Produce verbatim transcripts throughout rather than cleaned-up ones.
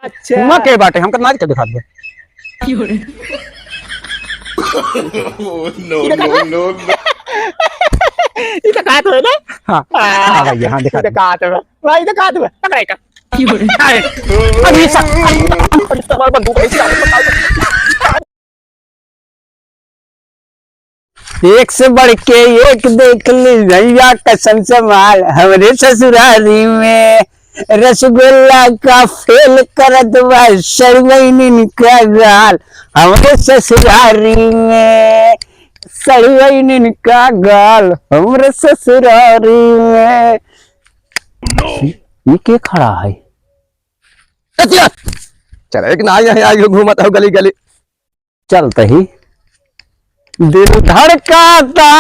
अच्छा। हुआँ के बाटे, हमका नाच के दिखा दे। Oh, no, no, no, no। ई तो कहत है ना? हाँ, हाँ भैया, हाँ, दिखा ई तो दे। कहत है। भाई, ई तो कहत है। पकड़े का। अरे, अभी सा-, अरे, अरे, तुम्हारे बंदूक है, क्या? एक से बढ़ के एक देख ली भैया, कसम से माल हमरे ससुरारी में। रसगुल्ला का फेल करत बा सड़ुआइनिन का गाल हमरे ससुरारी में। सड़ुआइनिन का गाल हमरे ससुरारी में। ये के खड़ा है? चल, एक ना, यहाँ, यहाँ घूमत हो गली गली। चलत ही दिल धड़काता,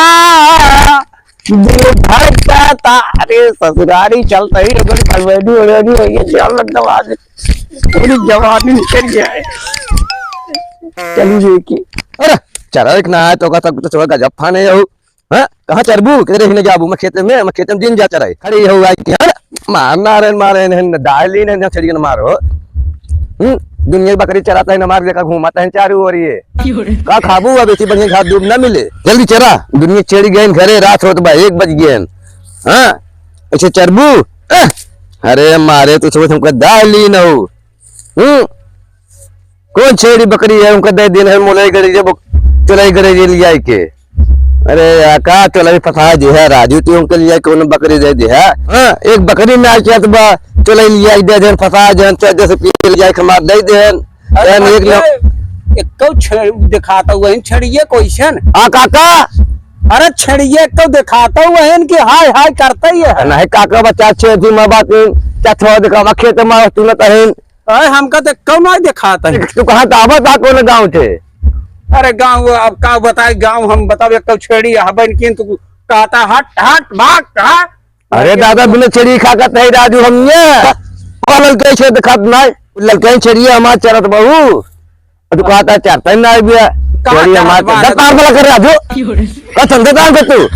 दिल धड़काता। अरे ससुरारी चलत ही, अगर कलवेनी उड़ेनी हो, ये ध्यान रख दवा दे। पूरी जवानी निकल गया है। चली देखी। अरे, चल, एक ना है तो का सब कुछ गजब फाने हो। हाँ, कहाँ चरबू? किधर हिने जाबू? मैं खेते में, मैं खेते में दिन जा चराई। खड़ी हो गई कि, हाँ, मार ना रहे, मारे नहीं, डाली नहीं, ना छेड़ी ना मारो। हम्म, दुनिया की बकरी चराता है, ना मार देखा घूमाता है चारू ओर ये। का खाबू? अब ऐसी बढ़िया घास दूब ना मिले। जल्दी चरा, दुनिया छेड़ी गए घरे, रात होत बा, एक बज गए। हाँ, ऐसे चरबू? अह, अरे मारे, तू सोच हमको डाली न हो। हम्म? कौन छेड़ी बकरी है, उनका दे दिन है, मोलाई गड़े जे बक-, चोलाई गड़े जे लिया के। अरे यार, का चोलाई फंसा जे है राजू, तू उनके लिया के उन्हें बकरी दे दे है। हाँ, एक बकरी में आके तो बा, चोलाई लिया के दे देन, फंसा जन, चौदह सौ पीस लिया के हमार दे देन। अरे यार, एक भैया, लो- एक कौ छे-, दिखाता हुआ है, छेड़िए क्वेश्चन। हाँ काका। अरे छेड़िए एक कौ दिखाता हुआ है कि हाय हाय करता ही है। नहीं काका, बच्चा छे थी मैं बात नहीं, क्या थोड़ा दिखा, मैं खेत में तू न तहिन। अरे, हमका तो कौनो नहीं देखात है। तू कहाँ से आवत हा, कौन गाँव से? अरे, गाँव अब का बताई, गाँव हम बताओ, एक तो छेड़ी हबन की, तू कहता, "हट, हट, भाग, कहाँ?" अरे दादा, बिना छेड़ी खा का तही राजू हम ये। और ललकई छेड़ खात नहीं, ललकई छेड़ी हमार चरत बहू। तू कहता चरता ही नहीं बिया। कहाँ छेड़ी हमार चरत बा? दस तार वाला कर राजू। का धंधा काम कर तू?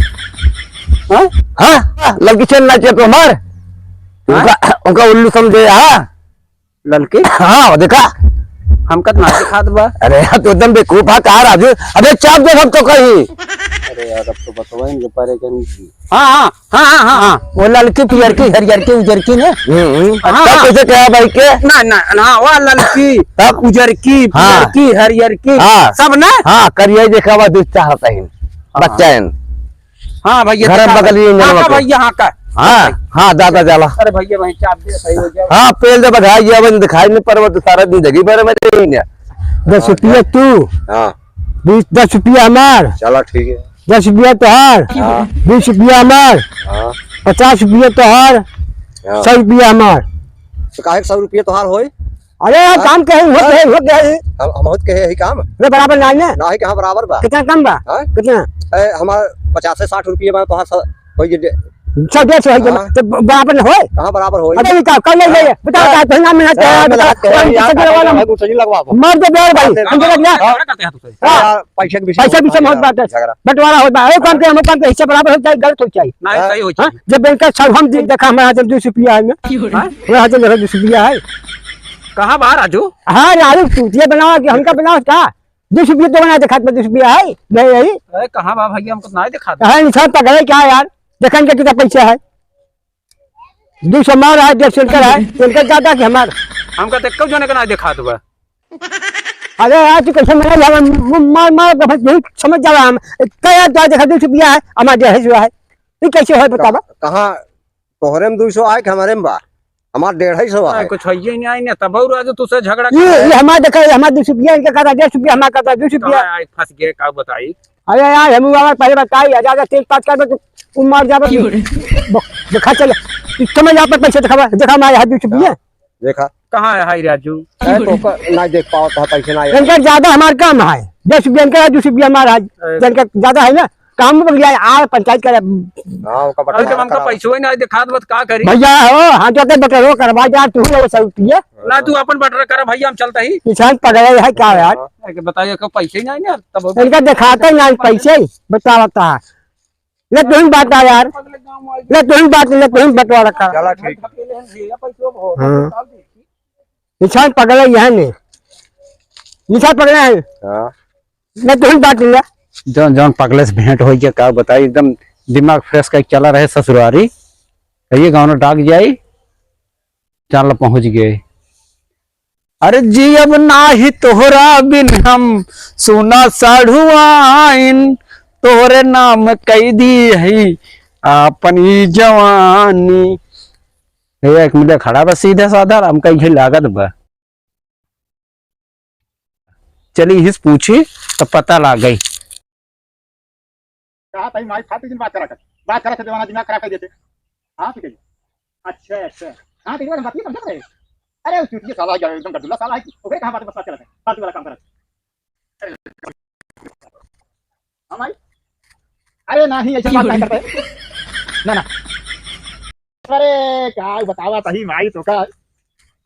हाँ? हाँ? ललकी छेड़ ना चाहिए तो हमार। हाँ? उनका, उनका उल्लू समझे, हाँ? ललकी? हाँ, देखा। हमका तो ना दिखात बा। अरे यार, तू एकदम बेवकूफ है, कहाँ राजू? अबे चाप दे हम तो कहीं। अरे यार, अब तो बतवाइन के परे कहीं। हाँ, हाँ, हाँ, हाँ, हाँ, हाँ। वो ललकी, पियरकी, हरियरकी, उजरकी ना? हम्म, हम्म। हाँ, तब हाँ। कैसे कहा भाई के? ना, ना, ना, वो ललकी, तब? उजरकी, हाँ। पियरकी, हरियरकी, हाँ। सब ना? हाँ, करिया देखा हुआ दो चार तहिन। हाँ। बच्चा है। हाँ भैया, घर तो का बगल ही है, हाँ, जनवा का के। भैया, हाँ, का? हाँ, हाँ, दादा जाला। अरे भैया, वहीं चाप दे, सही हो जाए। हाँ, पेल दे बधाई, ये बन दिखाई नहीं, पर वो तो सारा जिंदगी भर में नहीं है। दस रुपया तू, हाँ। बीस, दस रुपया हमार। चला, ठीक है। दस रुपया तोहार। हाँ। बीस रुपया हमार। हाँ। पचास रुपया तोहार। हाँ। सौ रुपया हमार। तो काहे के सौ रुपया तोहार होई? अरे यार, हाँ? काम कहे, हो हाँ? कहे, हो कहे। हम, हम होत कहे यही काम? अरे बराबर ना है ना? ना है, कहाँ बराबर बा? कितना कम बा? हाँ? कितना? ए, हमार पचास से साठ रुपये बा, तोहार स-, होई जे दे-, सौ डेढ़ सौ है हाँ। तो ब-, बराबर न होए? कहाँ बराबर होई? अरे ये का, कल ले ले, हाँ। बता, हाँ। बता, तो नाम में ना हाँ, क्या, मैं बता, लगा के, कौन यार, सा वाला? भाई, गुस्सा नहीं लगवा। मर दे बेर भाई, हाँ, हम तो ना। हाँ। हाँ। यार, पैसे के विषय पैसे में विषय में होत बात है। झगड़ा। बंटवारा होत बा, ए काम के, हम काम के हिस्सा बराबर होत जाए, गलत होत जाए। नहीं, हाँ। सही होत हाँ? जाए। जब बैंक का सब हम दे-, देखा, हमारा हाथ में दो सौ रुपया है ना। हाँ? हमारा हाथ में दो सौ रुपया है। कहाँ बा राजू? हाँ, राजू, चूतिया बनावा कि हमका बनावा का? दो सौ रुपया तो बना दे, खात में दो सौ रुपया है, दे यही। अरे, कहाँ बा भैया, हमको ना दिखा दे। हाँ, इंसान पकड़े क्या यार? देखन के कितना पैसा है? दो सौ हमार है, डेढ़ सौ इनकर है, इनकर ज्यादा कि हमार? हमका तो एक्को जने का ना दिखात बा। अरे यार, तू कैसे मना जावा? म-, मार, मार, बस यही समझ जावा हम। क्या यार, क्या देखा, दो सौ रुपया है, हमार डेढ़ सौ है। ये कैसे है, बतावा? कहाँ? तोहरे में दो सौ आए कि हमारे में बा? हमार डेढ़ ही सौ आए, आए। कुछ है ही नहीं, आई ना, तब और आज तुझसे झगड़ा ये, कर रहे ये हैं। हमार देखा, ये हमार दो सौ रुपया, इनका कहता डेढ़ सौ रुपया, हमार कहता दो सौ रुपया। कहाँ आए, फंस गए, का बताई? अरे यार, हम बाबा पहले बताई, हजार हजार तेल पाँच कर, तू, तू मार जाबे। क्यों रे? ब-, देखा चल, इस समय यहाँ पर पैसे दिखावा, देखा हमारे यहाँ दो सौ रुपया। देखा। कहाँ है हाई राजू? ए, तो का, ना देख पावत है, पैसे ना आए। इनका ज्यादा हमार कम है, दस रुपया इनका है, दो सौ रुपया हमारा है, अरे। इनका ज्यादा है ना, काम में बन गया, आ पंचायत करे। हाँ, ओका अरे, बंटवारा जब हमका कराओ। पैसो ही ना दिखात बा, का करी? भैया हो, हाँ, जो के बटरो करवा जा, तू ले सौ रुपया। ना, तू अपन बटरा करा भैया, हम चलता ही। किसान पकड़े है क्या यार? हाँ। अरे, बताइए, को पैसे ही नहीं ना, तब इनका दिखाते ही नहीं पैसे, बतावता है। ले तुम बात आ यार, ले तुम बात, ले तुम बटवारा करा। चला ठीक। हाँ। निशान पकड़े यहाँ नहीं। निशान पकड़े हैं। हाँ। मैं तुरंत बात ले। जौन, जौन पगले से भेंट होइ गया, का बताई, एकदम दिमाग fresh कइ चला रहे ससुरारी। कहिए गाँव डाक जाई, चल पहुँच गए। अरे जियब नाही तोहरा बिन हम, सुना साढ़ुआइन, तोहरे नाम कइ दी है आपन ई जवानी। ए, एक मिनट खड़ा बा सीधा साधा, हमका इहे लागत बा। चली इहिस पूछी तो पता लाग गई। कहा तई माई फालतू जिन बात करा कर, बात करा थे जमाना दिमाग खराब कर देते। हाँ ठीक है जी। अच्छा अच्छा। हाँ ठीक है, हम बात ये समझा रहे। अरे वो चूतिया साला है, एकदम गड्डुला साला है, ओकरे कहाँ बात बस बात चला था, फालतू वाला काम करा। हाँ माई। अरे नहीं, ऐसे बात नहीं करते। ना ना। अरे का बतावा तही माई तो का।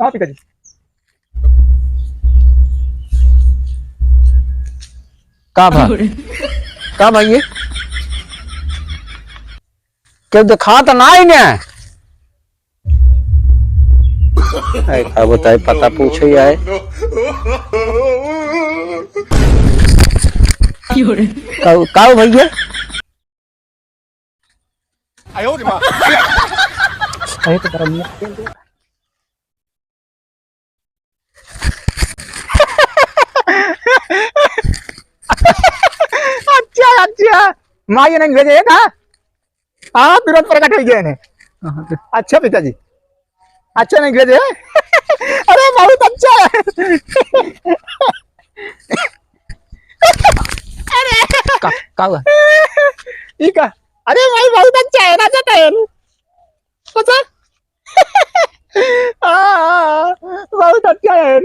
हाँ पिताजी। का भा? का भा ये? केउ देखात नाई ने? अरे का बताई, पता पूछे आए। का, का भैया? अरे तो गरम नहीं। अच्छा अच्छा, माई नहीं भेजे है ना? हाँ, तुरंत प्रकट हो गए हैं। अच्छा पिताजी, अच्छा नहीं भेजे है। अरे बहुत अच्छा है। अरे का, का हुआ? ई का? अरे भाई बहुत अच्छा है, राजा तो है। अच्छा। हाँ, बहुत अच्छा है।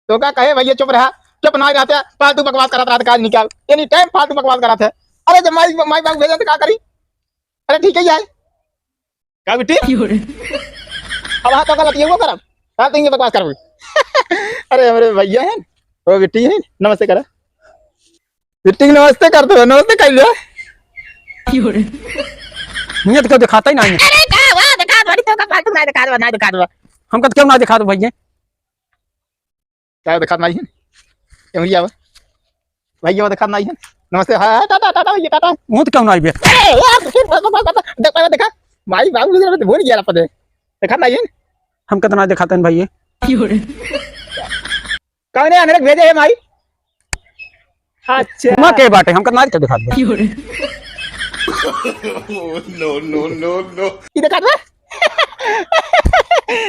तो का कहे भैया, चुप रहा, चुप ना रहते, फालतू बकवास करत रहते, काज निकाल, any time फालतू बकवास करत है। अरे जब माई, माई बाबू भेजन तो का करी? अरे ठीक है यार, का बिट्टी? अब हाँ तो का लतियेबो करब, हाँ तो ये बकवास करब। अरे हमरे भैया है, वो बिट्टी है, नमस्ते करा। बिट्टी के नमस्ते कर दो, नमस्ते कर लो। नियत को दिखाता ही नहीं है। अरे का हुआ? दिखा दो, अरे तो का फालतू ना दिखा दो, ना दिखा दो। हमका तो क्यों ना दिखा दो भैया? का दिखात नाई है? क्यों लिया हुआ? भाई ये दिखात नाई है। नमस्ते, हाँ, हाँ, टाटा, टाटा भैया, टाटा। मुँह तो क्यों ना आई बे? अरे यार, फिर बस, बस, बस, बस, देख, पहले देखा। भाई बाबू, मुझे तो भूल गया पता है। दिखात नाई है? हम कितना दिखाते हैं भाई ये? कौन है अंग्रेज भेजे है भाई? अच्छा। मैं के बाटे, हम कितना दिखात बे? No, no, no, no। ये दिखात बे?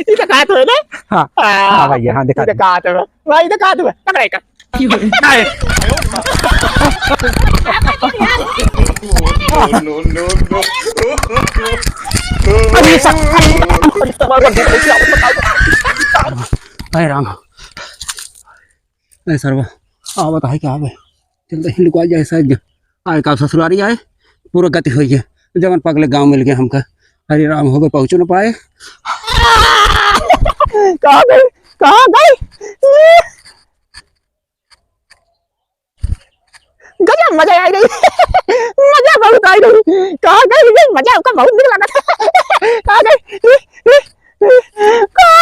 ई तो कहत हुए ना? हाँ। हाँ। हाँ भैया, हाँ, दिखा ई तो दे। कहत हुए। भाई, ई तो कहत हुए। पकड़े का। आए। No, no, no, no। अरे, सा-, अरे, राम। ए सरवा, आवत है का बे? चल तो लुका जाए शायद। आए का ससुरारी आए, पूरा गति होई है। जवन पगले गाँव मिल गए हमका। हरे राम हो गए, पहुँच न पाए। कहाँ गई? कहाँ गई? गजब मजा आई गई। मजा बहुत आई गई। कहाँ गई? ये मजा हमका बहुत नीक लगा। कहाँ गई? कहाँ